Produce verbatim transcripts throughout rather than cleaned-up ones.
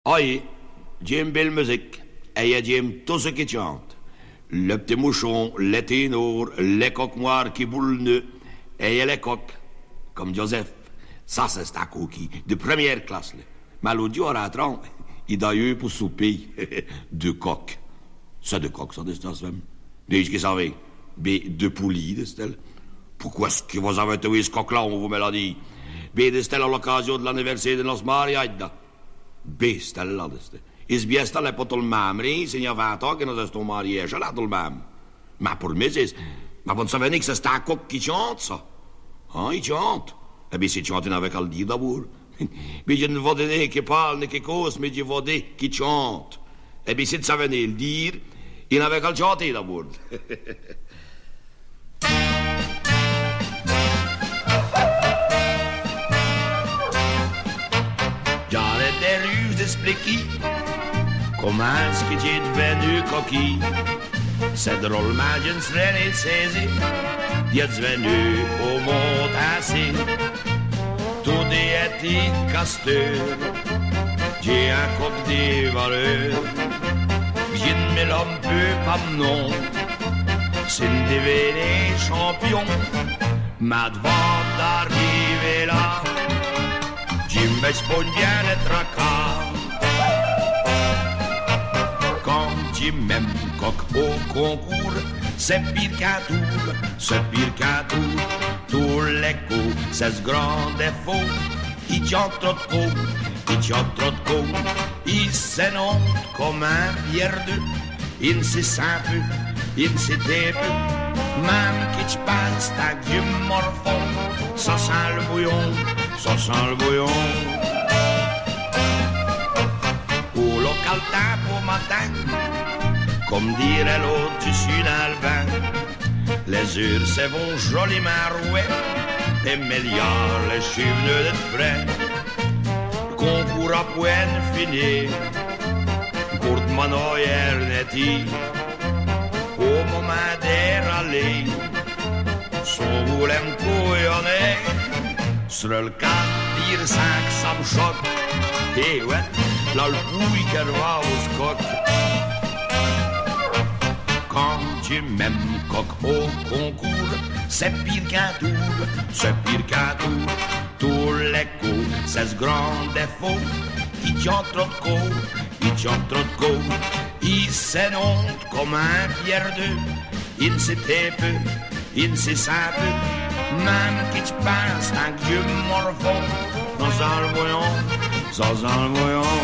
Aïe, j'aime belle musique, et j'aime tout ce qui chante. Les p'tits mouchons, les ténors, les coqs noirs qui boul'nent, et les coqs, comme Joseph. Cha, ch'est un coquille, de première classe, li. Mais l'aute jour, à trente, i d'a eu pour souper deux coqs. Ch'est deux coqs, cha, dist-elle à s' femme. Bé, quo qu'vous avez ? Bé, deux poulets, dist-elle. Pourquo quo qu'vous avez teué ches coqs-là, on vous me l'a dit ? Bé, dist-elle, à l'occasion de l'anniversaire de nosse mariaye. Bé, ch'est là, dist-elle. Ej bin, ch'est là, pas tout l' même, ri, i gn-a vingt ans que nos-èstons mariés, ch'est là tout l' même. Mais pour mi, ch'est, mais vos n' savez nin que ch'est un coq qui chante, cha. Hein, i chante. Eh bé, s'i chante, i n'avot qu'à l' dire d'abord. Mais je n' vos dis nin qu'i parle, ni qu'i cause, mais je vos dis qu'i chante. Eh bé, si vos savez nin l' dire, i n'avot qu'à l' chanter d'abord. J'arrête des ruses d'expliquer comment est-ce que j'ai devenu coquille. Ch'est drôle, mais je n' serais nin saisi d'ête venu au monde ainsi. Tout est dit, casteur, j'ai un coq de valeur. Je n' me nomme pus pas m' nom, si j' devins champion. Mais d'vant d'arriver là, je m'expose bien à tracas. Quand je mets m' coq au concours, ch'est pire qu'un tour, ch'est pire qu'un tour. Tous les coups, ch'est s' grand défaut. I chante trop d' coups, i chante trop d' coups. I s'énonce comme un pierdu. I n' se sint pus, i n' se tait pus. Même que j' pinse tant que j' morfonds, cha sint l' bouillon, cha sint l' bouillon. Au local timbre au matin, comme dirait l'aute, je sus dins l' bain. Les heures s'vont joliment rouler, les milliards, les chiffres de près. L' concours a peine fini, pour d' manoyère n'est-i, au momint des rallyes, sont voulu m' couillonner. Sur l' quatre, pire cinq, cha m' choque. Eh ouais, là l' pouille qu'elle va au scoque. Quand j' mets m' coq au concours, ch'est pire qu'un tour, ch'est pire qu'un tour. Tous les coups, ch'est s' grand défaut. I chante trop d' coups, i chante trop d' coups. I s'énonce comme un pierdu, i n' se tait pus, i n' se sint pus. Même que j' pinse tant que j' morfonds, cha sint l' bouillon, cha sint l' bouillon.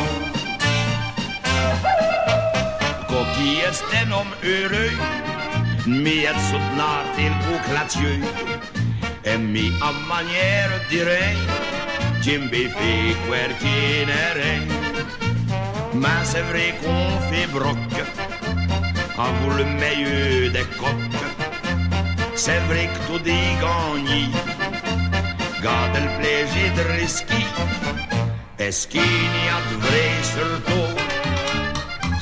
Coquille, ch'est un homme heureux, mais ête soutenard tel coq là-d'sus. Et mi, à m' manière, d'irai, j' me fais croire qu'i n'est rien. Mais ch'est vrai qu'on fait broc avou l' meilleur des coqs. Ch'est vrai que tout est gagné, garde l' plaisi' de risquer. Est-ce qu'i n'y a d' vrai surtout ?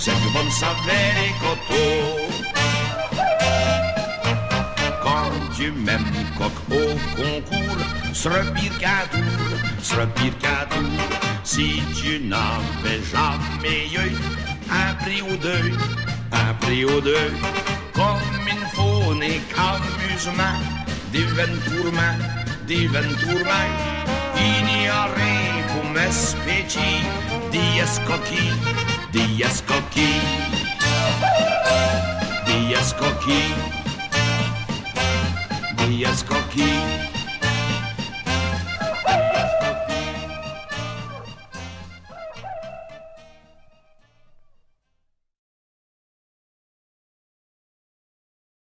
Ch'est que vos n' savez nin coq. Quand j' mets m' coq au concours, ch'est pire qu'un tour, ch'est pire qu'un tour. Si j' n'avos jamais eu un prix ou deux, un prix ou deux, comme i n' faut nin qu'un amus'mint, divins tourmints, divins tourmints, i n'y a rien pour m'espétcher. Dis coquille, dis coquille, dis coquille, dis coquille.